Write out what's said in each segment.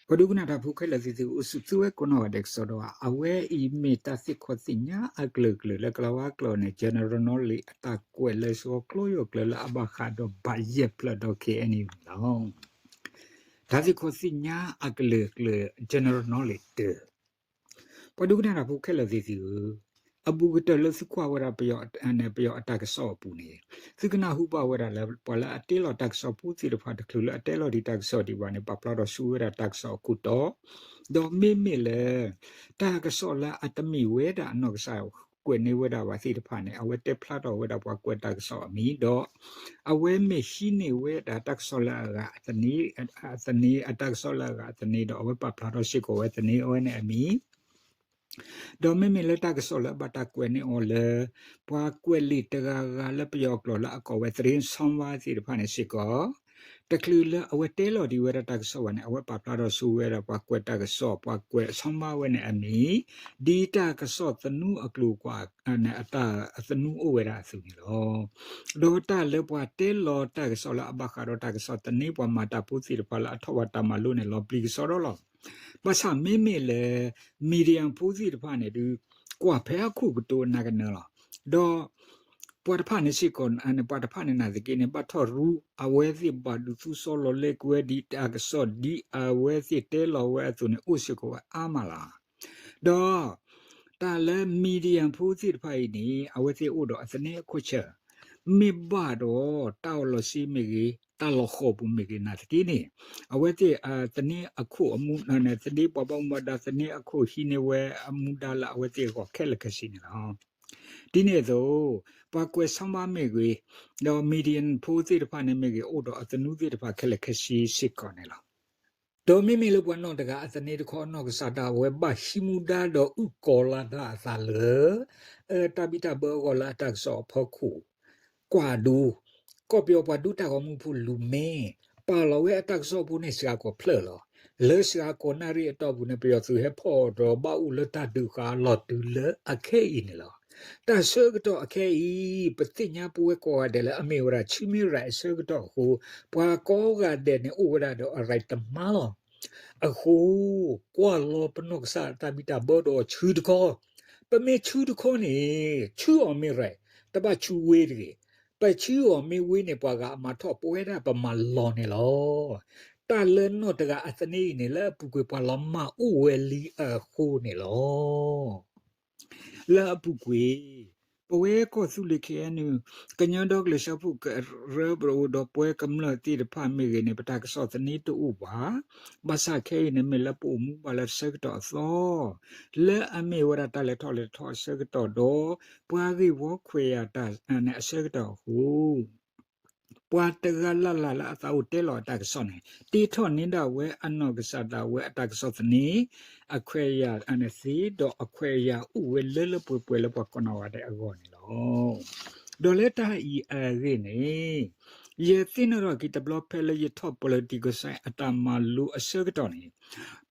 ပှၤဒိကနၣ်တၢ်ဖိခဲလၢာ်သ့ၣ်သုအိၣ်ဆူၣ်သုဝဲကိးနီၢ်ဂၤဒဲးကစီဒီး အဝဲအံၤမ့ၢ်တၢ်သ့ၣ်ခီသ့ၣ်ညါအကလုာ်ကလုာ်လၢကလၤဝါကျိာ်န့ၣ် general knowledge အတၢ်ကွဲးလၢဆှီကျိယိာ်ကျၢၤလၢအဘၣ်ဃးဒီးဘၣ်ယဲၢ်ဖျၢၣ်ဒီး K N U န့ၣ်လီၤ. တၢ်သ့ၣ်ခီသ့ၣ်ညါအကလုာ်ကလုာ် general knowledge တၢ ပှၤဒိကနၣ်တၢ်ဖိခဲလၢာ်သ့ၣ်သုဧၢ, အဘူးကတၢၢ်လၢသုကွၢ်ဝဲဒၣ်ပယီၤအတၢ်ကစီၣ်အပူၤန့ၣ်, သုကနၢ်ဟူဘၣ်ဝဲဒၣ်လၢပှၤလၢအတဲလီၤတၢ်ကစီၣ်ဖိသ့ၣ်တဖၣ် တချုးလၢအတဲလီၤဒံးတၢ်ကစီၣ်ဒံးဘၣ်န့ၣ် ပာ်ဖျါထီၣ်ဆူဝဲဒၣ်တၢ်ကစီၣ်အခိၣ်တီ, ဒီးမ့မ့ၢ်လၢ တၢ်ကစီၣ်လၢအတမ့ၢ်ဝဲဒၣ်အနီၢ်ကစၢ်ကွဲးန့ၢ်ဝဲဒၣ်ဘၣ်သ့ၣ်တဖၣ်န့ၣ် အဝဲတဲဖျါထီၣ်ဝဲဒၣ်ပှၤကွဲးတၢ်ကစီၣ်အမံၤ ဒီး အဝဲမ့ၢ်ဟံးန့ၢ်ဝဲဒၣ်တၢ်ကစီၣ်လၢအဂၤအသန့, အတၢ်ကစီၣ်လၢအဂၤအသန့ ဒီးအဝဲပာ်ဖျါထီၣ်စ့ၢ်ကီးဝဲသန့အဝဲန့ၣ်အမံၤ ဒီးမ့မ့ၢ်လၢတၢ်ကစီၣ်လၢအဘၣ်တၢ်ကွဲးန့ၢ်အီၤလၢ ပှၤကွဲးလံာ်တဂၤဂၤလၢပယီၤကျိာ်လၢအကိးဝဲ သတင်းဆောင်ဝါ သ့ၣ်တဖၣ်န့ၣ်စ့ၢ်ကီး, တချုးလၢအဝဲတဲလီၤဒံးဝဲဒၣ်တၢ်ကစီၣ်ဘၣ်န့ၣ် အဝဲပာ်ဖျါထီၣ်ဆူဝဲဒၣ်ပှၤကွဲးတၢ်ကစီၣ် ပှၤကွဲးဆောင်ဝါဝဲန့ၣ်အမံၤ, ဒ်တၢ်ကစီၣ်သနူအကျိၤအကွာ် အတၢ်သနူအိၣ်ဝဲဒၣ်အသိးန့ၣ်လီၤ. ဒီးတၢ်လၢပှၤတဲလီၤတၢ်ကစီၣ်လၢအဘၣ်ဃးဒီးတၢ်ကစီၣ်သန့ ပှၤမၤတၢ်ဖိသ့ၣ်တဖၣ်လၢအထီၣ်ပှၤတၢ်မၤလိန့ၣ် လီၤပျံၤကစီဒီလီၤ. ဘၣ်ဆၣ်မ့မ့ၢ်လၢ media ဖိသ့ၣ်တဖၣ်န့ၣ်ဒုး ကွၢ်ဖဲအခိၣ်ကတိၤအနၢ်ကနၢလီၤ. ဒီး ပှၤတဖၣ်န့ၣ်စ့ၢ်ကီး ပှၤတဖၣ်န့ၣ်နာ်သက့န့ၣ် ဘၣ်ထီၣ်ရူ အဝဲသ့ၣ်ဘၣ်ဒုးသူစီလီၤလဲကွဲဒံးတၢ်ကစီၣ် ဒ်အဝဲသ့ၣ်တဲလီၤဝဲအသိးန့ၣ် အိၣ်စ့ၢ်ကီးဝဲအါမးလီၤ. ဒီး တၢ်လၢ media ဖိသ့ၣ်တဖၣ်အံၤန့ၣ် အဝဲသ့ၣ်အိၣ်ဒီးအသန့အခိၣ်ဆၢၣ်, မ့ၢ်ဘၣ်ဒီး တၢ်အီၣ်လီၤစ့မ့ၢ်ဂ့ၤ, တၢ်လီၤဃီၤပူၤမ့ၢ်ဂ့ၤ နာ်သက့န့ၣ် အဝဲသ့ၣ်သန့အခိၣ်အမူ သန့ပှၤဘၣ်မူဘၣ်ဒါ သန့အခိၣ်ဟံးန့ၢ်ဝဲအမူဒါလၢအဝဲသ့ၣ်အဂီၢ်ခဲလၢာ်ခဲဆ့န့ၣ်လီၤ. ဒ်န့ၣ်အသိး ပှၤကွဲး ဆောင်ဝါ မ့ၢ်ဂ့ၤ, ဒီး media ဖိသ့ၣ်တဖၣ်န့ၣ်မ့ၢ်ဂ့ၤ အိၣ်ဒီးအသနူသ့ၣ်တဖၣ်ခဲလၢာ်ခဲဆ့စ့ၢ်ကီးန့ၣ်လီၤ. ဒီးမ့မ့ၢ်လၢပှၤနီၢ်တဂၤအသန့တခီ အနီၢ်ကစၢ်ဒၣ်ဝဲဘၣ်ဟံးမူဒါဒီးအုၣ်ကီၤလီၤတၢ်အသးလၢ တၢ်ဘံၣ်တၢ်ဘၢအဂီၢ်လၢအတၢ်ကစီၣ်အဖီခိၣ်, ကွၢ်ဒိ, ကီၢ်ပယီၤပှၤဒူတၢ်ဂီၤမူဖိလူၤမ့ၢ် ပာ်လီၤဝဲအတၢ်ကစီၣ်ဖိန့ၣ် စှၤကီၢ်ဖျၢၣ်လီၤ. လၢစှၤကီၢ်နၣ်ရံၣ်အတီၢ်ပူၤန့ၣ် ပယီၤသုးဟဲဖီၣ်ဒီးဘၣ်အိၣ်လၢတၢ်ဒုးဃာ်လီၤတုၤလၢအခဲအံၤန့ၣ်လီၤ. တၢ်ဆၢကတီၢ်အခဲအံၤ ပသ့ၣ်ညါပဝဲကိးဂၤဒဲးလၢအမ့ၢ်ဝဲဒၣ် ဆူမ့ၢ်ရၢၣ်အဆၢကတီၢ်အဃိ ပှၤကိးဂၤဒဲးန့ၣ်အိၣ်ဝဲဒၣ်ဒီးအရံၣ်တမါလီၤ. အဃိ ကွၢ်လီၤပနီၢ်ကစၢ်တၢ်ဘံၣ်တၢ်ဘၢဒီးဆူတခီ, ပမ့ၢ်ဆူတခီန့ၣ် ဆူအီၤမ့ၢ်ရၢၣ်, တဘၣ်ဆူဝ့တဂ့ၤ. ပဆူအီၤမ့ၢ်ဝ့န့ၣ် ပှၤဂၤအမၤထီၣ်ပဝဲဒၣ်ပမၤလီၤန့ၣ်လီၤ. တၢ်လၢနီၢ်တဂၤအသန့အံၤန့ၣ် လၢအပူၤကွံာ်ပှၤလီၤမၢ်အိၣ်ဝဲလံအဃိန့ၣ်လီၤ. လၢအပူၤကွံာ် ပဝဲကီၢ်သူလ့ၤ K N U ကညီဒီကလုာ်စၢဖှိၣ်ကရၢ ပအိၣ်ဒီးပှၤကမျၢၢ်သ့ၣ်တဖၣ်မ့ၢ်ဂ့ၤန့ၣ် ပတၢ်ကစီၣ်သန့တအိၣ်ဘၣ်. ဘၣ်ဆၣ်ခဲအံၤန့ၣ် မ့ၢ်လၢပအိၣ်မူဘၣ်လၢဆၢကတီၢ်အသီ လၢအမ့ၢ်ဝဲဒၣ်တၢ်လဲၤထီၣ်လဲၤထီအဆၢကတီၢ်ဒီး ပှၤဂ့ၢ်ဝီခွဲးယာ်တၢ်န့ၣ်အဆၢကတီၢ်အဃိ ပှၤတဂၤလၢ်လၢ်လၢအသးအိၣ်တဲလီၤအတၢ်ကစီၣ်န့ၣ် တ့ထီၣ်န့ၢ်ဒၣ်ဝဲအနီၢ်ကစၢ်ဒၣ်ဝဲအတၢ်ကစီၣ်သန့ အခွဲးယာ်န့ၣ်သ့ ဒီးအခွဲးယာ်အိၣ်ဝဲလၢလၢပှဲၤပှဲၤလၢပှၤကိးနီၢ်ဂၤဒဲးအဂီၢ်န့ၣ်လီၤ. ဒီးလၢတၢ်အံၤအဂ့ၢ်န့ၣ် ယသ့ၣ်နီၣ်ထီၣ်က့ၤတဘျီဖဲလၢယထီၣ် political science အတၢ်မၤလိအဆၢကတီၢ်န့ၣ်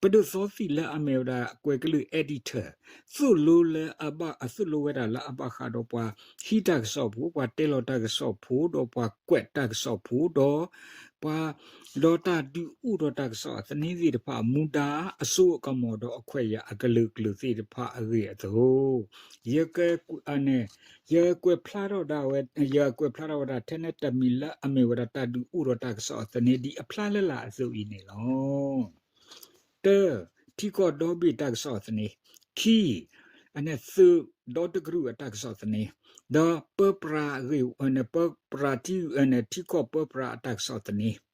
ပဒိၣ်သီသံၣ်လၢအမ့ၢ်ဝဲဒၣ်ကွဲးကလုၢ် editor သိၣ်လိလၢအဘၣ်အသိၣ်လိဝဲဒၣ်လၢအဘၣ်ဃးဒီးပှၤဟံးတၢ်ကစီၣ်ဖိ ပှၤတဲလီၤတၢ်ကစီၣ်ဖိ ဒီးပှၤကွဲးတၢ်ကစီၣ်ဖိ ဒီးပှၤ ဒီးတၢ်ဒုးအိၣ်ထီၣ်တၢ်ကစီၣ်အသန့သ့ၣ်တဖၣ်အမူဒါ အစိအကမီၤဒီးအခွဲးယာ်အကလုာ်ကလုာ်သ့ၣ်တဖၣ်အဂ့ၢ်အသိး ယက ယကွဲးဖျါထီၣ်ဒၣ်ဝဲ ယကွဲးဖျါထီၣ်ဝဲဒၣ်ထဲန့ၣ်တမံၤလၢအမ့ၢ်ဝဲဒၣ်တၢ်ဒုးအိၣ်ထီၣ်တၢ်ကစီၣ်အသန့ဒ်အဖျါလၢ်လၢ်အသိးအံၤန့ၣ်လီၤ. တၢ, ထံကီၢ်ဒီဘ့ၣ်တၢ်ကစီၣ်အသန့, ခံ, သုးဒီတကရူၢ်အတၢ်ကစီၣ်သန့, ဒီးပၢပြးအဂ့ၢ် ပၢပြးထံ ထံကီၢ်ပၢပြးအတၢ်ကစီၣ်သန့, ဒီး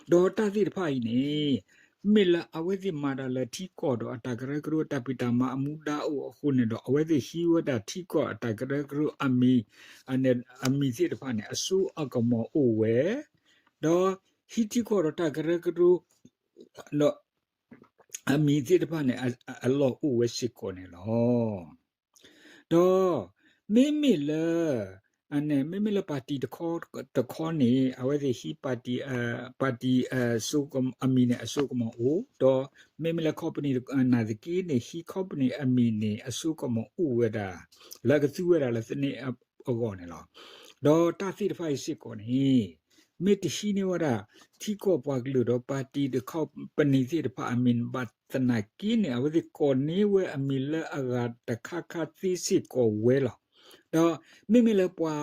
တၢ်သ့ၣ်တဖၣ်အံၤန့ၣ် မ့ၢ်လၢအဝဲသ့ၣ်မၤတၢ်လၢထံကီၢ်ဒီးအတၢ်ကရၢကရိတၢ်ဖံးတၢ်မၤအမူဒါအိၣ်အဃိန့ၣ်ဒီး အဝဲသ့ၣ်ဟံးဝဲဒၣ်ထံကီၢ်အတၢ်ကရၢကရိအမံၤ အမံၤသ့ၣ်တဖၣ်န့ၣ် အစိအကမီၤအိၣ်ဝဲ, ဒီးဟံးထံကီၢ်ဒီးတၢ်ကရၢကရိ ဒီး အမံၤသ့ၣ်တဖၣ်န့ၣ် အလီၢ်အိၣ်ဝဲစ့ၢ်ကီးန့ၣ်လီၤ. ဒီး မ့မ့ၢ်လၢ မ့မ့ၢ်လၢ party တခီန့ၣ် အဝဲသ့ၣ်ဟံး party, party အမံၤန့ၣ် အစိကမီၤအိၣ်, ဒီး မ့မ့ၢ်လၢ company နာ်သက့န့ၣ် ဟံး company အမံၤန့ၣ် အစိကမီၤအိၣ်ဝဲဒၣ် လၢကသူဝဲဒၣ်လၢသန့အဂီၢ်န့ၣ်လီၤ. ဒီးတၢ်သ့ၣ်တဖၣ်အံၤစ့ၢ်ကီးန့ၣ် မ့ၢ်တဟံးန့ၢ်ဝဲဒၣ် ထံကီၢ်ပှၤကလုာ်ဒီး party ဒီး company သ့ၣ်တဖၣ်အမံၤဘၣ်သနာ်က့န့ၣ် အဝဲသ့ၣ်ကိးန့ၢ်ဝဲအမံၤလၢအဂၤတခါခါသ့စ့ၢ်ကီးဝဲလီၤ. ဒီးမ့မ့ၢ်လၢပှၤ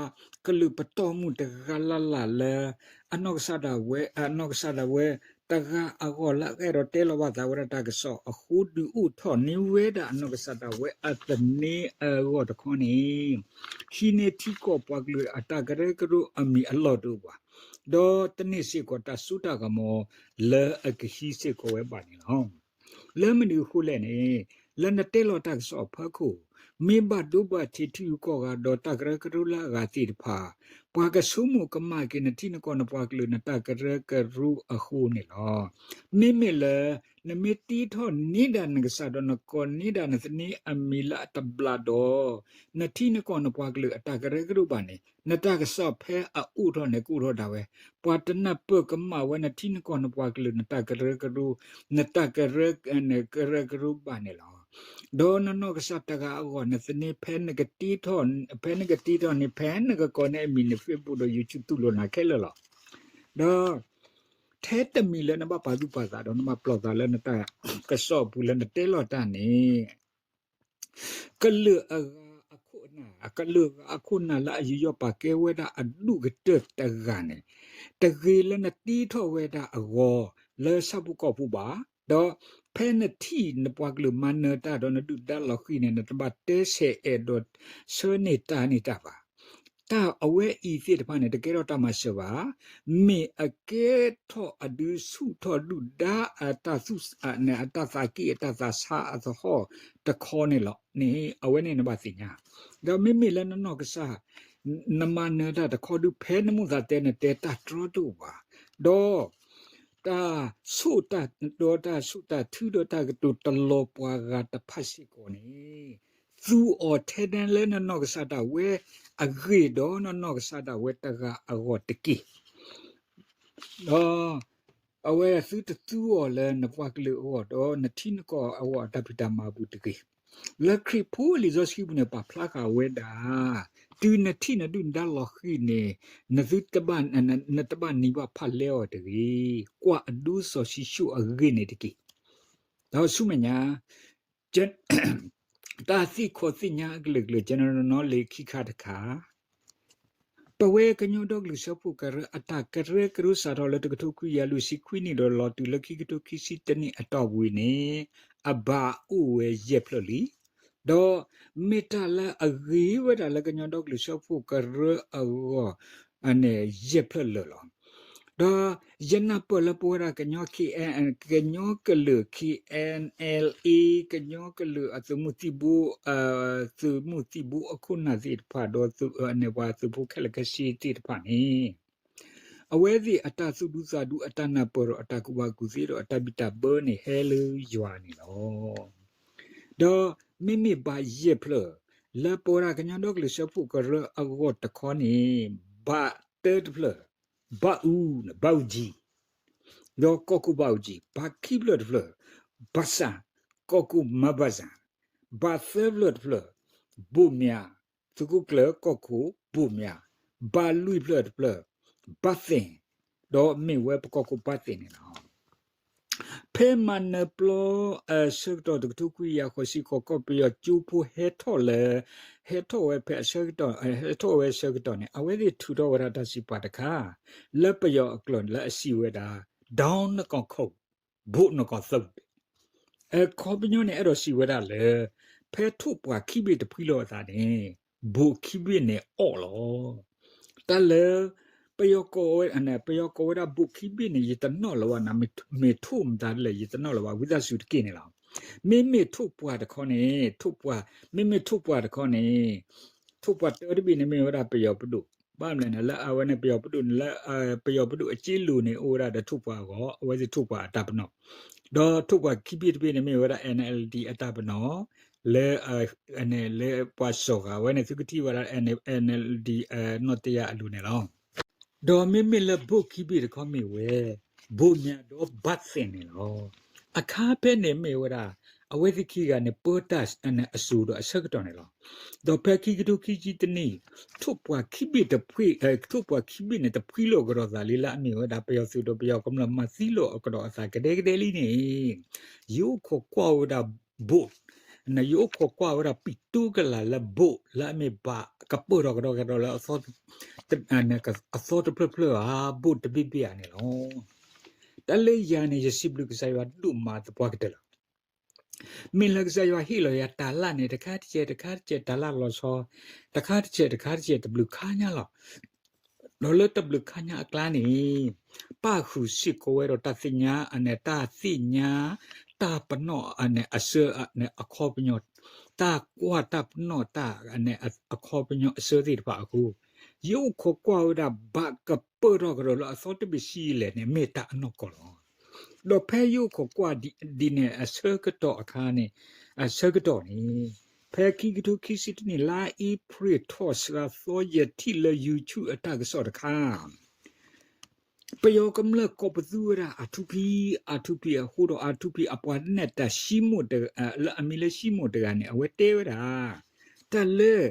ကလုာ်ပတီၢ်မုၢ်တဂၤလၢ်လၢ်လၢ အနီၢ်ကစၢ်ဒၣ်ဝဲ အနီၢ်ကစၢ်ဒၣ်ဝဲ တဂၤအဂီၢ်လၢအအဲၣ်ဒိးတဲလီၤဘၣ်သးဝဲဒၣ်တၢ်ကစီၣ်အဃိ ဒုးအိၣ်ထီၣ်န့ၢ်ဝဲဒၣ်အနီၢ်ကစၢ်ဒၣ်ဝဲအသန့အဂီၢ်တခီန့ၣ် ဟံးန့ၢ်ထံကီၢ်ပှၤကလုာ်အတၢ်ကရၢကရိအမံၤအလီၢ်တအိၣ်ဘၣ်, ဒီးတန့ၢ်စ့ၢ်ကီးတၢ်စိတၢ်ကမီၤလၢအကဟံးစ့ၢ်ကီးဝဲဘၣ်န့ၣ်လီၤ. လၢမနုၤအဃိလဲၣ်န့ၣ်, လၢနတဲလီၤတၢ်ကစီၣ်အဖီခိၣ်, မ့ၢ်ဘၣ်ဒိဘၣ်ထံးထံဂုၤကီၢ်ဂၤဒီးတၢ်ကရၢကရိလၢအဂၤသ့ၣ်တဖၣ်, ပှၤကဆိကမိၣ်ကမၣ်က့ၤနထံနကီၢ်နပှၤကလုာ်နတၢ်ကရၢကရိအဃိန့ၣ်လီၤ. မ့မ့ၢ်လၢ နမ့ၢ်တ့ထီၣ်န့ၢ်ဒၣ်နကစၢ်ဒီးနကိးန့ၢ်ဒၣ်နသန့အမံၤလၢအတဘျးဒီး နထံနကီၢ်နပှၤကလုာ်အတၢ်ကရၢကရိဘၣ်န့ၣ် နတၢ်ကစီၣ်ဖဲအအိၣ်ထီၣ်န့ၣ် ကအိၣ်ထီၣ်ဒၣ်ဝဲ, ပှၤတနၢ်ပၢၢ်ကမၣ်ဝဲနထံနကီၢ်နပှၤကလုာ်နတၢ်ကရၢကရိ, နတၢ်ကရၢ, နကရၢကရိဘၣ်န့ၣ်လီၤ. ဒီးနနီၢ်ကစၢ်တဂၤအဂီၢ် နသန့ဖဲနကတ့ထီၣ်, ဖဲနကတ့ထီၣ်န့ၣ် ဖဲနကကိးန့ၢ်အမံၤန့ၣ် Facebook ဒီး YouTube တူၢ်လိာ်နၤခဲလၢာ်လီၤ. ဒီး ထဲတမံၤလၢနဘၣ်ပာ်သူၣ်ပာ်သးဒီး နဘၣ်ပာ်သူၣ်ပာ်သးလၢနတၢ်ကစီၣ်အပူၤလၢနတဲလီၤတၢ်န့ၣ် ကလုာ်အဂၤအခိၣ်အနၢ်, ကလုာ်အဂၤအခိၣ်အနၢ်လၢအယူးယီၣ်ပာ်ကဲဝဲဒၣ်အဒူၣ်ကတၢၢ်တဂၤန့ၣ်, တဂ့ၤလၢနတ့ထီၣ်ဝဲဒၣ်အဂီၢ် လၢဆၣ်ဖိကီၢ်ဖိဘၣ်, ဒီးဖဲနထံၣ်နပှၤကလုာ်မၤနၢၤတၢ်ဒီးနဒုၣ်ဒါလီၤဃံၤန့ၣ် နတဘၣ်တဲဆဲးအဲၣ်ဒိးဆၢန့ၢ်တၢ်န့ၢ်တၢ်ဘၣ်. တၢ်အဝဲအံၤသ့ၣ်တဖၣ်န့ၣ် တကဲထီၣ်တၢ်မၤစၢၤဘၣ်, မ့ၢ်အကဲထီၣ်အဒုးဆူၣ်ထီၣ်ဒုၣ်ဒါအတၢ်သူၣ်, အတၢ်သးက့ၣ်အတၢ်သးဆါအသဟီၣ်တခီန့ၣ်လီၤန့ၣ် အဝဲန့ၣ်နဘၣ်သ့ၣ်ညါ, ဒီးမ့မ့ၢ်လၢနနီၢ်ကစၢ် နမၤနၢၤတၢ်တခီဒုး ဖဲနမိၢ်သးတဲနတဲတၢ်တြီတအိၣ်ဘၣ်, ဒီး တၢ်ဆိၣ်တၢ်, ဒီးတၢ်ဆိၣ်တၢ်ထု ဒီးတၢ်ကတိၤတလီၤပှၤဂၤတဖၣ်စ့ၢ်ကီးန့ၣ် သူအီၤထဲဒၣ်လၢနနီၢ်ကစၢ်ဒၣ်ဝဲအဂ့ၢ် ဒီးနနီၢ်ကစၢ်ဒၣ်ဝဲတဂၤအဂီၢ်တက့ၢ်. ဒီး အဝဲသုတသူအီၤလၢနပှၤကလုာ်အဂီၢ် ဒီးနထံနကီၢ်အဂီၢ်အတၢ်ဖံးတၢ်မၤအပူၤတဂ့ၤ. လၢခရံာ်ဖိလံာ်စီဆှံပူၤန့ၣ် ပာ်ဖျါဃာ်ဝဲဒၣ်, တုၤနထံၣ်နဒုၣ်နဒါလီၤဃံၤန့ၣ် နသုတဘၣ်, နတဘၣ်နံၤဘၣ်ဖးလဲအီၤတဂ့ၤ, ကွၢ်အဒိစီၤၡံၣ်ၡိၣ်အဂ့ၢ်န့ၣ်တက့ၢ်. ဒီးဆူမဲာ်ညါ တၢ်သ့ၣ်ခီသ့ၣ်ညါအကလုာ်ကလုာ် ကနီနီလ့ခံခါတခါ, ပဝဲကညီဒီကလုာ်စၢဖှိၣ်ကရၢအတၢ်ကရၢကရိစးထီၣ်လၢတကထိခွံကယၤလွံၢ်ဆံခွံနံၣ်ဒီး လီၤတုၤလၢခံကထိခံဆံတၢနံၣ်အတီၢ်ပူၤအံၤန့ၣ် အဘၣ်အိၣ်ဝဲယဲၢ်ဖျၢၣ်လံ. ဒီးမ့ၢ်တၢ်လၢအဂ့ၤဝဲဒၣ်လၢကညီဒီကလုာ်စၢဖှိၣ်ကရၢအဂီၢ် န့ၣ်ယဲၢ်ဖျၢၣ်လၢာ်လီၤ. ဒီးယနၢ်ပၢၢ်လၢပဝဲဒၣ်ကညီ ကညီကလုာ် K N L A ကညီကလုာ်အသုးမုၢ်သံၣ်ဘိ, သုးမုၢ်သံၣ်ဘိအခိၣ်နၢ်သ့ၣ်တဖၣ် ဒီးန့ၣ်ပှၤသုးဖိခဲလၢာ်ခဲဆ့သ့ၣ်တဖၣ်န့ၣ် အဝဲသ့ၣ်အတၢ်သူၣ်ဒူသးဒူ အတၢ်နၢ်ပၢၢ်ဒီးအတၢ်ကူၣ်ဘၣ်ကူၣ်သ့ဒီးအတၢ်ဘံၣ်တၢ်ဘၢန့ၣ် ဟဲလၢယွၤန့ၣ်လီၤ. ဒီးမ့မ့ၢ်ဘၣ်ယဲၢ်ဖျၢၣ် လၢပဝဲဒၣ်ကညီဒီကလုာ်စၢဖှိၣ်ကရၢအဂီၢ်တခီန့ၣ် ဘၣ်တၢတဖျၢၣ်, ဘၣ်အူ, ဘၣ်အူကၠံ, ဒီးကီၢ်ခိၣ်ဘၣ်အူကၠံ, ဘၣ်ခံဖျၢၣ်တဖျၢၣ်, ဘၣ်စၣ်, ကီၢ်ခိၣ်မၤဘၣ်စၣ်, ဘၣ်သၢဖျၢၣ်တဖျၢၣ်, ဘိၣ်မၠး, သုးခိၣ်ကျၢၢ်ကီၢ်ခိၣ်ဘိၣ်မၠး, ဘၣ်လွံၢ်ဖျၢၣ်တဖျၢၣ်, ဘၣ်သ့ၣ်, ဒီးမ့ၢ်ဝဲပကီၢ်ခိၣ်ဘၣ်သ့ၣ်န့ၣ်လီၤ. ဖဲမၤနၢၤပျီအဆၢကတီၢ်တကထိခွံကယၤဃိးဆံဃိး ကီၢ်ပယီၤကၠိဖိဟဲထီၣ်လၢ, ဟဲထီၣ်ဝဲဖဲအဆၢကတီၢ်, ဟဲထီၣ်ဝဲအဆၢကတီၢ်န့ၣ် အဝဲသ့ၣ်ထုးထီၣ်ဝဲဒၣ်တၢ်စံးပာ်တခါ လၢပယီၤအကျိာ်လၢအစံးဝဲဒၣ် down နကီၢ်ခိၣ် ဘိၣ်နကီၢ်သုး အခီပညီန့ၣ် အဲၣ်ဒိးစံးဝဲဒၣ်လၢ ဖဲထိၣ်ပှာ်ခံဘ့ၣ်တဖှံလီၤအသးန့ၣ် ဘိၣ်ခံဘ့ၣ်န့ၣ်အီၣ်လီၤ. တၢ်လၢ ပယီၤကိးဝဲဒၣ်ဘိၣ်ခံဘ့ၣ်န့ၣ် ယတနီၣ်လၢၤဘၣ်န့ၣ်, မ့ၢ်ထိၣ်မတၤဒ်လဲၣ် ယတနီၣ်လၢၤဘၣ်, ဝံသးစူၤတက့ၢ်န့ၣ်လီၤ. မ့မ့ၢ်ထိၣ်ပှာ်တခီန့ၣ်, ထိၣ်ပှာ်, မ့မ့ၢ်ထိၣ်ပှာ်တခီန့ၣ် ထိၣ်ပှာ်တၢတဘ့ၣ်န့ၣ်မ့ၢ်ဝဲဒၣ်ပယီၤပဒိၣ်, ဘၣ်မနုၤလဲၣ်န့ၣ် လၢအဝဲန့ၣ် ပယီၤပဒိၣ်န့ၣ်လၢ, ပယီၤပဒိၣ်အစ့လိၤန့ၣ် အိၣ်ဝဲဒၣ်ဒီးထိၣ်ပှာ်အဂီၢ် အဝဲသ့ၣ်ထိၣ်ပှာ်အတၢ်ပနီၣ်, ဒီးထိၣ်ပှာ်ခံဘ့ၣ်တဘ့ၣ်န့ၣ်မ့ၢ်ဝဲဒၣ် NLD အတၢ်ပနီၣ်, လၢ, လၢပှၤစိာ်ဃာ်ဝဲန့ၣ် သုကထံၣ်ဝဲဒၣ် NLD နီၣ်တယၢ်အလိၤန့ၣ်လီၤ. ဒီးမ့မ့ၢ်လၢဘိၣ်ခံဘ့ၣ်တခီမ့ၢ်ဝဲ ဘိၣ်မၠးဒီးဘၣ်သ့ၣ်န့ၣ်လီၤ. အခါဖဲန့ၣ်မ့ၢ်ဝဲဒၣ် အဝဲသ့ၣ်ခံဂၤန့ၣ် ပၢတၢ်အစိၤဒီးအဆၢကတီၢ်န့ၣ်လီၤ. ဒီးဖဲခံကထိခံဆံတနံၣ် ထိၣ်ပှၢ်ခံဘ့ၣ်တဖှံ, ထိၣ်ပှၢ်ခံဘ့ၣ်န့ၣ် တဖှံလီၤကဒီးသးလံလၢအမ့ၢ်ဝဲဒၣ် ပယီၤသုးဒီးပယီၤကမျၢၢ်မၤသံလီၤကဒီးအသးကဒဲကဒဲလံန့ၣ်, ယအိၣ်ခိးကွၢ်ဝဲဒၣ် boat, ယအိၣ်ခိးကွၢ်ဝဲဒၣ် ပံးတူကလးလၢ boat လၢအမ့ၢ်ဘၣ်ကပၢၢ်ထီၣ်ကဒီးကဒီးလၢ အသီတဖျၢၣ်ဖျၢၣ်ဧါ, boat တဘ့ၣ်ဘ့ၣ်ဧါန့ၣ်လီၤ. တၢ်လၢယၤန့ၣ် ယစံးဘျုးကစၢ်ယွၤဒိၣ်မးသပှၢ်ကတၢၢ်လီၤ. မ့ၢ်လၢကစၢ်ယွၤဟ့ၣ်လီၤယၤတၤလၣ်န့ၣ် တခါတစဲးတခါတစဲး တၤလၣ်လီၤဆီ, တခါတစဲးတခါတစဲး တဘျုးခါညါလီၤ. ဒီးလၢတဘျုးခါညါအကျါန့ၣ် ပၣ်ဃုာ်စ့ၢ်ကီးဝဲဒီးတၢ်သ့ၣ်ညါ, တၢ်သ့ၣ်ညါ, တၢ်ပနီၣ်အဆၢအခီပညီ, တၢ်ကွၢ်တၢ်ပနီၣ်တၢ် အခီပညီအဆၢသ့ၣ်တဖၣ်အဃိ, ယအိၣ်ခိးကွၢ်ဝဲဒၣ် ဘၣ်ကပၢၢ်ထီၣ်ကဒီးလၢအသီတဘ့ၣ်ဆံးလဲၣ်န့ၣ် မ့ၢ်တၢ်အနီၢ်ကီၢ်လီၤ. ဒီးဖဲယအိၣ်ခိးကွၢ်ဒ်န့ၣ်အဆၢကတီၢ်အခါန့ၣ်, အဆၢကတီၢ်န့ၣ်, ဖဲခံကထိခံဆံတနံၣ် လါအ့ဖြ့ၣ်ထီၣ်စှၤသီ ယထံၣ်လၢ YouTube အတၢ်ကစီၣ်တခါ ပယီၤကမျၢၢ်ကိးပသူဝဲဒၣ် R two P, R two P အဃိဒီး R two P အပှၤနဲၣ်တၢ် လၢအမံၤလၢ ရှံမိၣ်တဂၤန့ၣ် အဝဲတဲဝဲဒၣ် တၢ်လၢ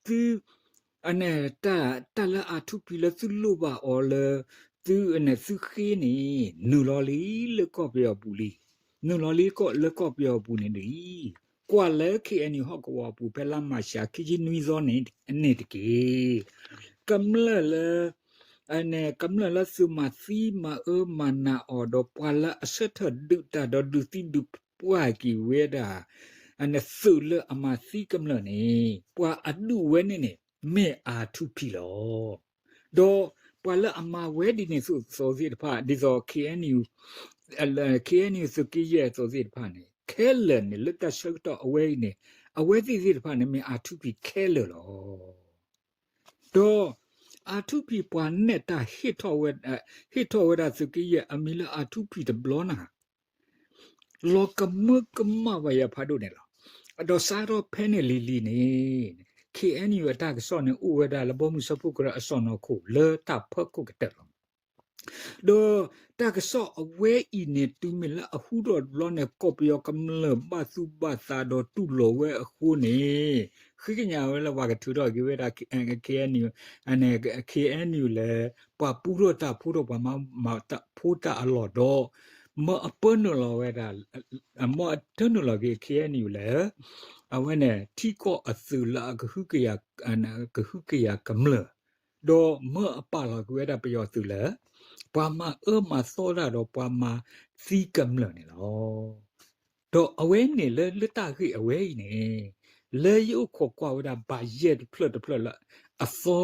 သု တၢ်လၢ R two P လၢသုလိၣ်ဘၣ်အီၤလၢ သု သုဃ့န့ၣ် နုာ်လီၤလံလၢကီၢ်ပယီၤပူၤလံ, နုာ်လီၤလံလၢကီၢ်ပယီၤပူၤန့ၣ်ဒ်အံၤ, ကွၢ်လၢ K N U ဟီၣ်ကဝီၤအပူၤ ဖဲလါမၢ်ၡး ခံဆံနွံသီန့ၣ်တက့ၢ်. ကမျၢၢ်လၢ ကမျၢၢ်လၢသုးမၤသံမၤအၢမၤနးအီၤဒီး ပှၤလၢအဆၢထၢၣ်ဒုးတၢ်ဒီးဒုးသံဒုးပှၢ်က့ၤဝဲဒၣ် သုးလၢအမၤသံကမျၢၢ်န့ၣ် ပှၤအဒုးဝဲန့ၣ်န့ၣ် မ့ၢ် R two P လီၤ. ဒီးပှၤလၢအမၤဝဲဒ်န့ၣ်သိးသ့ၣ်တဖၣ် ဒ်သိး K N U, K N U သုးက့ယဲၢ်အသိးသ့ၣ်တဖၣ်န့ၣ် ခဲလၢာ်န့ၣ် လၢတၢ်ဆၢကတီၢ်အဝဲအံၤန့ၣ် အဝဲသ့ၣ်သ့ၣ်တဖၣ်န့ၣ် မ့ၢ် R two P ခဲလၢာ်လီၤ. ဒီး R two P ပှၤနဲၣ်တၢ်ဟ့ၣ်ထီၣ်ဝဲ, ဟ့ၣ်ထီၣ်ဝဲဒၣ်သုးက့ယဲၢ်အမံၤလၢ R two P တဘျီနၤ လီၤကမၢကမၣ်ဘၣ်ယၤဖးဒိၣ်န့ၣ်လီၤ. ဒီးစးထီၣ်ဖဲန့ၣ်လံၤလံၤန့ၣ် K N U အတၢ်ကစီၣ်န့ၣ် အိၣ်ဝဲဒၣ်လၢဘီမုၢ်စၢဖှိၣ်ကရၢအစီၣ်နီၤခိၣ်လၢတၢ်ဖၢခိၣ်ကတၢၢ်လီၤ. ဒီးတၢ်ကစီၣ်အဝဲအံၤန့ၣ် တုၤမ့ၢ်လၢအဟူထီၣ်တဘျီန့ၣ် ကီၢ်ပယီၤကမျၢၢ်ဘၣ်သူၣ်ဘၣ်သးဒီးတူၢ်လိာ်ဝဲအဃိန့ၣ် ဃ့ကညးဝဲလၢပှၤကထုးထီၣ်က့ၤဝဲဒၣ် K N U, K N U လၢ ပှၤပူထီၣ်တၢ်ဖိဒီး ပှၤမၤတၢ်ဖိတၢ်အလီၢ်ဒီး မၢအပၢနုာ်လီၤဝဲဒၣ်, မၢအတၢနုာ်လီၤက့ၤ K N U လၢ အဝဲန့ၣ် ထံကီၢ်အသုးလၢအကဟုကယာ်, ကဟုကယာ်ကမျၢၢ်, ဒီးမၢအပာ်လီၤက့ၤဝဲဒၣ်ပယီၤသုးလၢ ပှၤမၤအၢမၤသီတၢ်ဒီးပှၤမၤသံကမျၢၢ်န့ၣ်လီၤ. ဒီးအဝဲန့ၣ်လၢ လၢတၢ်ဂ့ၢ်အဝဲအံၤန့ၣ် လၢယအိၣ်ခိးကွၢ်ဝဲဒၣ်ဘၣ်ယဲၢ်တဖျၢၣ်တဖျၢၣ်လၢအသီ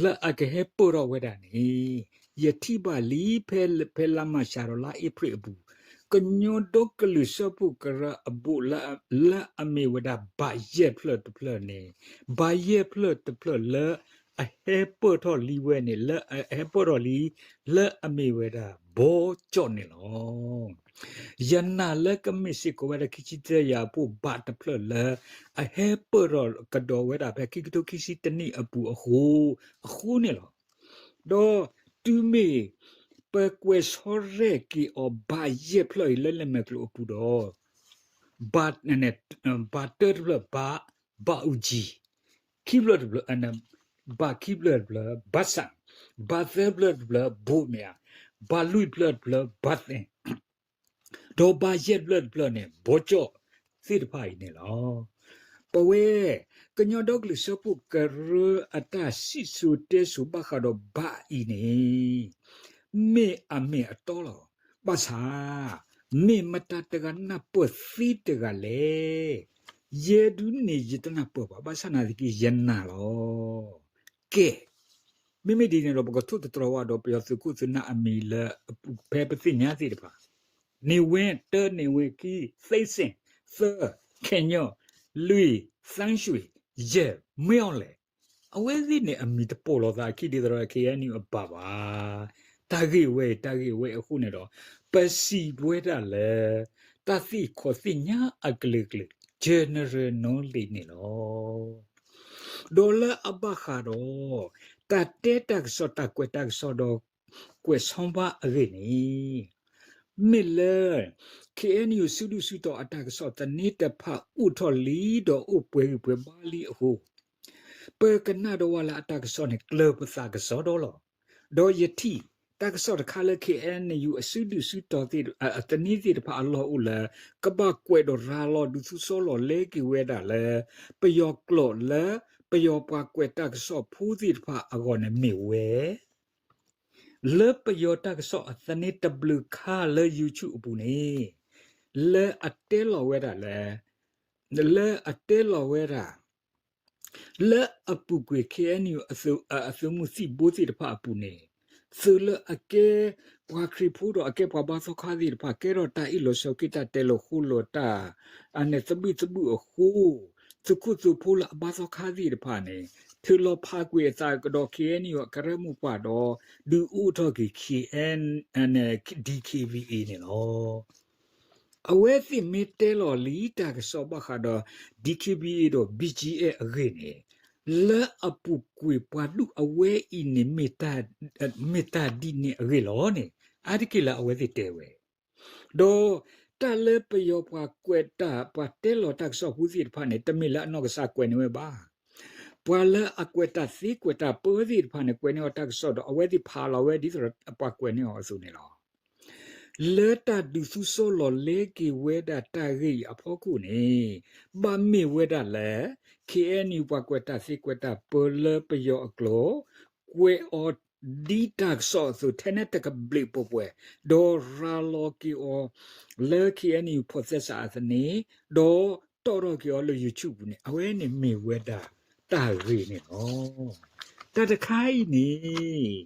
လၢအကဟဲပၢၢ်ထီၣ်ဝဲဒၣ်န့ၣ် ယထံၣ်ဘၣ်လံ ဖဲလါမၢ်ၡးဒီးလါအ့ဖြ့ၣ်အပူၤ ကညီဒီကလုာ်စၢဖှိၣ်ကရၢအဘိး လၢအမ့ၢ်ဝဲဒၣ်ဘၣ်ယဲၢ်ဖျၢၣ်တဖျၢၣ်န့ၣ် ဘၣ်ယဲၢ်ဖျၢၣ်တဖျၢၣ်လၢအဟဲပၢၢ်ထီၣ်လံဝဲန့ၣ် လၢအဟဲပၢၢ်ထီၣ်လံ လၢအမ့ၢ်ဝဲဒၣ်ဘီကၠီၣ်န့ၣ်လီၤ. ယနာ်လၢကမ့ၢ်စ့ၢ်ကီးဝဲဒၣ်ခံဆံတၢယၤအဖိဘၣ်တဖျၢၣ်လၢ အဟဲပၢၢ်ထီၣ်ကဒီးဝဲဒၣ်ဖဲခံကထိခံဆံတနံၣ်အပူၤအဃိ, အဃိန့ၣ်လီၤ. ဒီးတုၤမ့ၢ် ပကွဲးဆီရဲၣ်က့ၤအီၤဘၣ်ယဲၢ်ဖျၢၣ်အံၤလၢလဲၤမဲာ်ကျိၤအပူၤဒီး ဘၣ်တၢတဖျၢၣ် ဘၣ်, ဘၣ်အူကၠံ, ခံဖျၢၣ်တဖျၢၣ်, ဘၣ်ခံဖျၢၣ်တဖျၢၣ် ဘၣ်ဆၣ်, ဘၣ်သၢဖျၢၣ်တဖျၢၣ် ဘိးမ့ၢ်ဧါ, ဘၣ်လွံၢ်ဖျၢၣ်တဖျၢၣ် ဘၣ်သ့ၣ် ဒီးဘၣ်ယဲၢ်ဖျၢၣ်တဖျၢၣ်န့ၣ် ဘီကၠီၣ်သ့ၣ်တဖၣ်အံၤန့ၣ်လီၤ. ပဝဲ ကညီဒီကလုာ်စၢဖှိၣ်ကရၢအတၢ်စံၣ်စိၤတဲစိၤဘၣ်ဃးဒီးဘၣ်အံၤန့ၣ် မ့ၢ်အမ့ၢ်အတီလီၤ. ဘၣ်ဆၣ် မ့ၢ်မတၤတဂၤနၢ်ပၢၢ်သ့တဂၤလဲၣ်. ယဲဒုးန့ၣ်ယတနၢ်ပၢၢ်ဘၣ်. ဘၣ်ဆၣ်နာ်သက့ ယနာ်လီၤ. ကဲ မ့မ့ၢ်ဒ်န့ၣ်ဒီး ပကထိၣ်သတြီၤဝဲဒီးပယီၤသုးခိၣ်သုးနၢ်အမံၤလၢ ဖဲပသ့ၣ်ညါသ့ၣ်တဖၣ်, နေဝင်း, တၢ နေဝင်း, ခံ သိန်းစိန်, သၢ ခင်ညွန့်, လွံၢ် သန်းရွှေ, ယဲၢ် မင်းအောင်လှိုင်. အဝဲသ့ၣ်န့ၣ်အမံၤတပိာ်လိာ်သးအခံဒ်သိးဒီး K N U အပၢ်ဘၣ်. တၢ်ဂ့ၢ်ဝဲအံၤ တၢ်ဂ့ၢ်ဝဲအဃိန့ၣ်ဒီး ပစံးဝဲဒၣ်လၢ တၢ်သ့ၣ်ခီၣ်သ့ၣ်ညါအကလုာ်ကလုာ် general knowledge န့ၣ်လီၤ. ဒီးလၢအဘၣ်ဃးဒီး တၢ်တဲတၢ်ကစီၣ် တၢ်ကွဲးတၢ်ကစီၣ်ဒီး ကွဲးဆီဘၣ်အဂ့ၢ်န့ၣ် မ့ၢ်လၢ ခ့ၣ်အဲၣ်ယူၣ် စုဒုၣ်စုတီၤအတၢ်ကစီၣ်သန့တဖၣ်အိၣ်ထီၣ်လံဒီးအိၣ်ပှဲၤဂံၢ်ပှဲၤဘါလံအဃိ ပကနၣ်ဒီးဝဲလၢအတၢ်ကစီၣ်န့ၣ် ကျၢၤပသးကစီဒီလီၤ. ဒီးယထံၣ် တၢ်ကစီၣ်တခါလၢ ခ့ၣ်အဲၣ်ယူၣ် အစုဒုၣ်စုတီၤသ့ၣ် အသန့သ့ၣ်တဖၣ်အလီၢ်အိၣ်လၢ ကဘၣ်ကွဲးဒီးရၤလီၤဒုးသူစီလီၤလဲက့ၤဝဲဒၣ်လၢ ပယီၤကျိာ်လၢ ပယီၤပှၤကွဲးတၢ်ကစီၣ်ဖိသ့ၣ်တဖၣ်အဂီၢ်န့ၣ်မ့ၢ်ဝဲ လၢပယီၤတၢ်ကစီၣ်အသန့တဘျုးခါလၢ YouTube အပူၤန့ၣ် လၢအတဲလီၤဝဲဒၣ်လၢ လၢအတဲလီၤဝဲဒၣ် လၢအပူၤကွံာ် ခ့ၣ်အဲၣ်ယူၣ် အသုးမုၢ်သံၣ်ဘိသ့ၣ်တဖၣ်အပူၤန့ၣ် သုးလၢအကဲပှၤခရံာ်ဖိဒီးအကဲပှၤဘါသီခါသ့ၣ်တဖၣ် ကဲထီၣ်တၢ်အ့ၣ်လိာ်ဆိးက့ တၢ်တဲလိာ်ဃိလိာ်တၢ် အန့ၣ်သဘံၣ်သဘုၣ်အဃိ သုးခိၣ်သုးဖိလၢအဘါသီခါသ့ၣ်တဖၣ်န့ၣ် ထုးလီၤဖးကွံာ်အသးကဒီး ခ့ၣ်အဲၣ်ယူၣ် အကရၢမိၢ်ပှၢ်ဒီး ဒုးအိၣ်ထီၣ်က့ၤ ခ့ၣ်အဲၣ်ယူၣ် DKBA န့ၣ်လီၤ. အဝဲသ့ၣ်မ့ၢ်တဲလီၤလံတၢ်ကစီၣ်ဘၣ်ဃးဒီး DKBA ဒီး ဘီကၠံအဲၣ် အဂ့ၢ်န့ၣ် လၢအပူၤကွံာ်ပှၤဒူၣ်အဝဲအံၤန့ၣ် မ့ၢ်တၢ်ဒ်န့ၣ်အဂ့ၢ်လီၤန့ၣ် အါတက့ၢ်လၢအဝဲသ့ၣ်တဲဝဲ ဒီးတၢ်လၢပယီၤပှၤကွဲးတၢ် ပှၤတဲလီၤတၢ်ကစီၣ်ဖိသ့ၣ်တဖၣ်န့ၣ် တမ့ၢ်လၢအနီၢ်ကစၢ်ကွဲးန့ၢ်ဝဲဘၣ်. ပှၤလၢအကွဲးတၢ်သ့ကွဲးတၢ်ပၢသ့ၣ်တဖၣ်န့ၣ် ကွဲးန့ၢ်အီၤတၢ်ကစီၣ်ဒီး အဝဲသ့ၣ်ဖးလီၤဝဲဒ်သိးဒီးပှၤကွဲးန့ၢ်အီၤအသိးန့ၣ်လီၤ. လၢတၢ်ဒုးသူစီလီၤလဲက့ၤဝဲဒၣ်တၢ်ဂ့ၢ်အံၤအဖီခိၣ်န့ၣ် ဘၣ်မ့ၢ်ဝဲဒၣ်လၢ ခ့ၣ်အဲၣ်ယူၣ် ပှၤကွဲးတၢ်သ့ကွဲးတၢ်ပၢလၢပယီၤအကျိာ် ကွဲးအီၤဒ်တၢ်ကစီၣ်အသိး ထဲန့ၣ်တကဘျံးပှဲၤပှဲၤ ဒီးရၤလီၤက့ၤအီၤလၢ ခ့ၣ်အဲၣ်ယူၣ် ဖိးသဲစးအသန့ ဒီးတီၣ်ထီၣ်က့ၤအီၤလၢ YouTube ပူၤန့ၣ် အဝဲန့ၣ်မ့ၢ်ဝဲဒၣ်တၢ်ဂ့ၢ်န့ၣ်လီၤ. တၢ်တခါအံၤန့ၣ်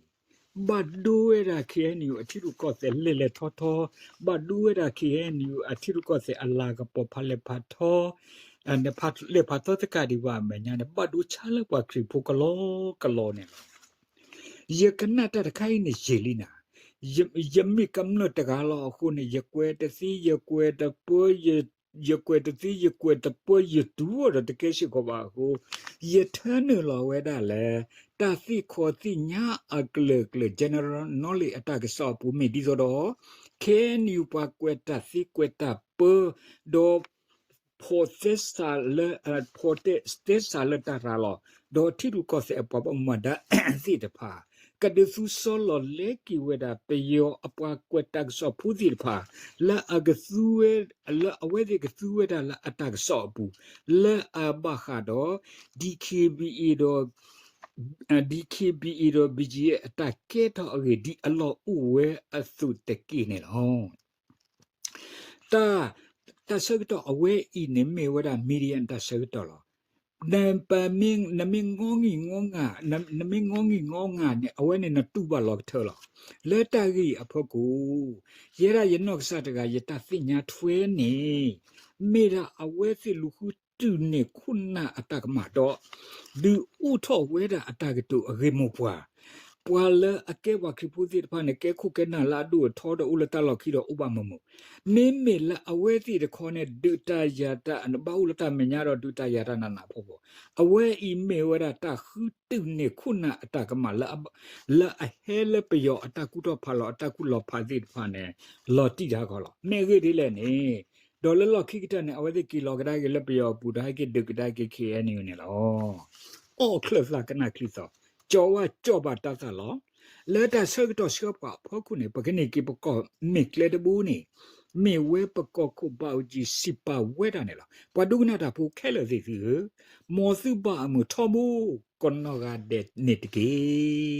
ဘၣ်ဒိဝဲဒၣ် ခ့ၣ်အဲၣ်ယူၣ် အထံရူၢ်ကီၢ်သဲးလဲၤလဲၤထီထီ, ဘၣ်ဒိဝဲဒၣ် ခ့ၣ်အဲၣ်ယူၣ် အထံရူၢ်ကီၢ်သဲးအလၤကပီၤဖးလဲၤဖးထီ, လဲၤဖးထီသကးဒံးဘၣ်အမဲာ်ညါန့ၣ် ဘၣ်ဒိဆါလၢပှၤခရံာ်ဖိကလီကလီန့ၣ်လီၤ. ယကနၣ်တၢ်တခါအံၤန့ၣ်ယံာ်လံနၤ, ယမ့ၢ်ကမျၢၢ်တဂၤလီၤအဃိန့ၣ် ယကွဲးတသ့ ယကွဲးတပၢ ယကွဲးတသ့ ယကွဲးတပၢ ယတူၢ်အီၤဒီးတကဲစ့ၢ်ကီးဘၣ်အဃိ, ယထၢနုာ်လီၤဝဲဒၣ်လၢ တၢ်သ့ၣ်ခီသ့ၣ်ညါအကလုာ်ကလုာ် general knowledge အတၢ်ကစီၣ်အပူၤမ့ၢ်ဒ်သိးဒီး ခ့ၣ်အဲၣ်ယူၣ် ပှၤကွဲးတၢ်သ့ကွဲးတၢ်ပၢ ဒီး ဖိးသဲစးလၢ ဖိးသဲစးလၢတၢ်ရၤလီၤ ဒီးထံရူၢ်ကီၢ်သဲးအပှၤဘၣ်မူဘၣ်ဒါသ့ၣ်တဖၣ် ကဒုးသူစီလီၤလဲက့ၤဝဲဒၣ် ပယီၤအပှၤကွဲးတၢ်ကစီၣ်ဖိသ့ၣ်တဖၣ် လၢအကသူဝဲ လၢအဝဲသ့ၣ်ကသူဝဲဒၣ်လၢအတၢ်ကစီၣ်အပူၤ လၢအဘၣ်ဃးဒီး DKBA ဒီး DKBA ဒီး ဘီကၠံအဲၣ် အတၢ်ကဲထီၣ်အဂ့ၢ် ဒ်အလီၢ်အိၣ်ဝဲအသိးတက့ၢ်န့ၣ်လီၤ. တၢ် တၢ်ဆၢကတီၢ်အဝဲအံၤန့ၣ်မ့ၢ်ဝဲဒၣ် media တၢ်ဆၢကတီၢ်လီၤ. နမ့ၢ် နမ့ၢ်ငီဂံၢ်ငီငါ နမ့ၢ်ငီဂံၢ်ငီငါန့ၣ် အဝဲန့ၣ်နတူၢ်ဘၣ်လီၤကထၢလီၤ. လၢတၢ်ဂ့ၢ်အံၤအဖီခိၣ် ယဲဒၣ်ယနီၢ်ကစၢ်တဂၤ ယတၢ်သ့ၣ်ညါထွဲန့ၣ် မ့ၢ်ဒၣ်အဝဲသ့ၣ်လူၤဃုတုာ်န့ၢ်ခိၣ်နၢ်အတၢ်ကမၣ်ဒီး ဒုးအိၣ်ထီၣ်ဝဲဒၣ်အတၢ်ကတိၤအဂ့ၢ်မိၢ်ပှၢ် ပှၤလၢအကဲပှၤခရံာ်ဖိသ့ၣ်တဖၣ်န့ၣ် ကဲခိၣ်ကဲနၢ်လၢအဒိၣ်အထီဒီးအိၣ်လၢတၢ်လီၢ်ခံဒီးအိၣ်ဘၣ်မုာ်မုာ်, မ့မ့ၢ်လၢအဝဲသ့ၣ်တခီန့ၣ် ဒုးတၢ်ယၤတၢ် ဘၣ်အိၣ်လၢတၢ်မဲာ်ညါဒီးဒုးတၢ်ယၤတၢ်နးနးဖှီၣ်ဖှီၣ်, အဝဲအံၤမ့ၢ်ဝဲဒၣ်တၢ်ဃုတုာ်န့ၢ်ခိၣ်နၢ်အတၢ်ကမၣ်လၢအ လၢအဟဲလၢပယီၤအတၢ်ကူၣ်ထီၣ်ဖးလီၤ အတၢ်ကူၣ်လီၤဖးသ့ၣ်တဖၣ်န့ၣ် လီၤတံၢ်တၢ်ခီလီၤ. မ့ၢ်အဂ့ၢ်ဒ်လဲၣ်န့ၣ် ဒီးလၢလီၢ်ခံကတၢၢ်န့ၣ် အဝဲသ့ၣ်က့ၤလီၤကဒါက့ၤလၢပယီၤအပူၤဒီးဟဲက့ၤဒုးကဒါက့ၤ ခ့ၣ်အဲၣ်ယူၣ် န့ၣ်လီၤ. အီၣ်ချၢၣ်သးကနၣ်ချံသီ, ကၠီဝါကၠီဘၣ်တၢ်သၣ်လီၤ. လၢတၢ်ဆၢကတီၢ်ဆှၢပှၤအဖီခိၣ်န့ၣ် ပကန့ၢ်က့ၤပကီၢ်မ့ၢ်ကျဲတဘိန့ၣ် မ့ၢ်ဝဲပကီၢ်ခိၣ်ဘၣ်အူကၠံစံးပာ်ဝဲဒၣ်န့ၣ်လီၤ. ပှၤဒိကနၣ်တၢ်ဖိခဲလၢာ်သ့ၣ်သုဧၢ, မ်သုဘၣ်အမုာ်ထီဘိ ကနီၢ်ဂၤဒဲးန့ၣ်တက့ၢ်.